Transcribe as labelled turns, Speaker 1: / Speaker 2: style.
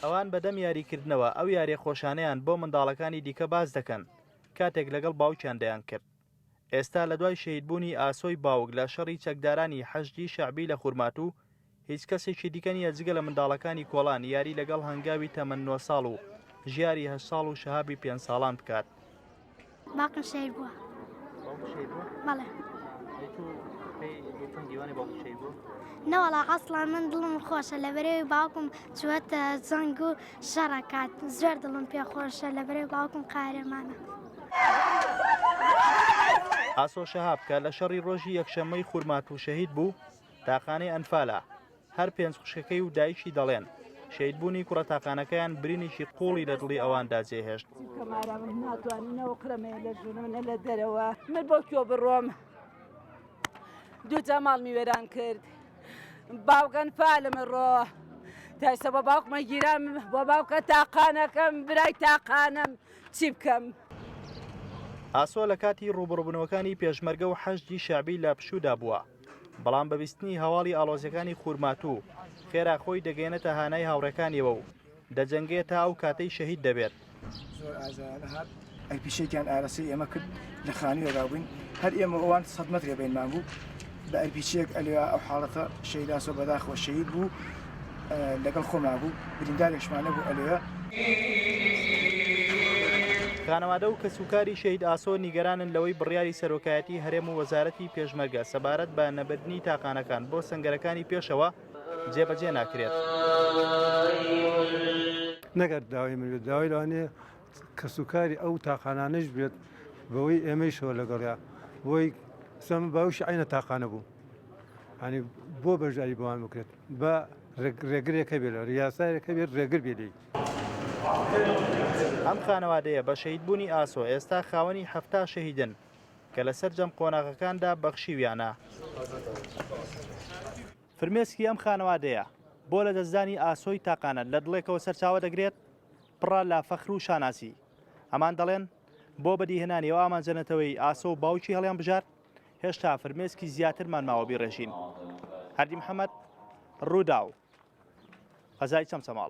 Speaker 1: ئەوان بەدەم یاریکردنەوە ئەو یاریە خۆشانەیان بۆ منداڵەکانی دیکە باس دەکەن کاتێک لەگەڵ باوکیان دەیانکرد. ئێستا لە دوای شەهیدبوونی ئاسۆی باوک لە شەڕی چەکدارانی حەشدی شەعبی لە خورماتوو، هیچ کەسێکی دیکە نییە جگە لە منداڵەکانی کۆڵان یاری لەگەڵ هەنگاوی تەمەن نۆ ساڵ و ژیاری هەشت ساڵ و شەهابی پێنج ساڵان بکات.
Speaker 2: باوکم شەهید بووە.
Speaker 1: باوکت شەهید بووە؟
Speaker 2: بەڵێ.
Speaker 1: ئەی تۆ پێی دڵتەنگی وانێ باوکت شەهید بووە؟
Speaker 2: نەوەڵا ئەسڵەن من دڵم خۆشە لەبەرەوەی باوکم چووەتە جەنگ و شەڕەکات زۆر دڵم پێ خۆشە لەبەرەوەی باوکم قارەمانە.
Speaker 1: ئاسۆ شەهاب کە لە شەڕی ڕۆژی یەکشەممەی خورماتوو شەهید بوو، تاقانەی ئەنفالە، هەر پێنج خوشکەکەی و دایکی دەڵێن، شەهیدبوونی کوڕە تاقانەکەیان برینێکی قووڵی لە دڵی ئەواندا جێهێشت.
Speaker 3: من بۆ کوێ بڕۆم دوو ماڵمی وێران کرد باوکەن فالم ڕۆ تایسە بۆ باوکمە گیرام بۆ باوکە تاقانەکەم برای تاقانم چی بکەم؟
Speaker 1: ئاسۆ لە کاتی ڕووبڕووبوونەوەکانی پێشمەرگە و حەشدی شەعبی لە پشوودا بووە، بەڵام بە بیستنی هەواڵی ئاڵۆزیەکانی خورماتوو خێرا خۆی دەگەیەنێتە هانای هاوڕێکانیەوە و دەجەنگێ تا ئەو کاتەی شەهید دەبێت.
Speaker 4: زۆر ئازایانە هات ئەرپیچێکیان ئارەسەی ئێمە کرد لە خانوویەکا بووین هەر ئێمە ئەوان سەد مەترێ بینمان بوو بە ئەرپیچێک ئەلێ ئەو حاڵەتە شەیداسۆ بەداخەوە شەهید بوو لەگەڵ خۆمان بوو بریندارێکشمان نەبوو ئەلێ.
Speaker 1: خانەوادە و کەسوکاری شەهید ئاسۆ نیگەرانن لەوەی بڕیاری سەرۆکایەتی هەرێم و وەزارەتی پێشمەرگە سەبارەت بە نەبردنی تاقانەکان بۆ سەنگەرەکانی پێشەوە جێبەجێ ناکرێت.
Speaker 5: نەک هەر داوای من بێت، داوای لەوانەیە کەسوکاری ئەو تاقانانەش بێت بەوەی ئێمەیشەوە لەگەڵیا بۆی ئێستا من باوشی عینە تاقانە بوو ینی بۆ بەشداری بەوان بکرێت بە ڕێگرێک هەبێت لە یاسایەک هەبێت ڕێگر بێ لێی.
Speaker 1: ئەم خانەوادەیە بە شەهیدبوونی ئاسۆ ئێستا خاوەنی 70 شەهیدن کە لە سەرجەم قۆناغەکاندا بەخشیویانە. فرمێسکی ئەم خانەوادەیە بۆ لەدەستدانی ئاسۆی تاقانە لە دڵێکەوە سەرچاوە دەگرێت پڕە لە فەخر و شانازی. ئەمان دەڵێن بۆ بەدیهێنانی ئەو ئامانجە نەتەوەیی ئاسۆ و باوکی هەڵیان بژارد، هێشتا فرمێسکی زیاترمان ماوە بیڕێژین. هەردی محەمەد، رووداو، قەزای چەمچەماڵ.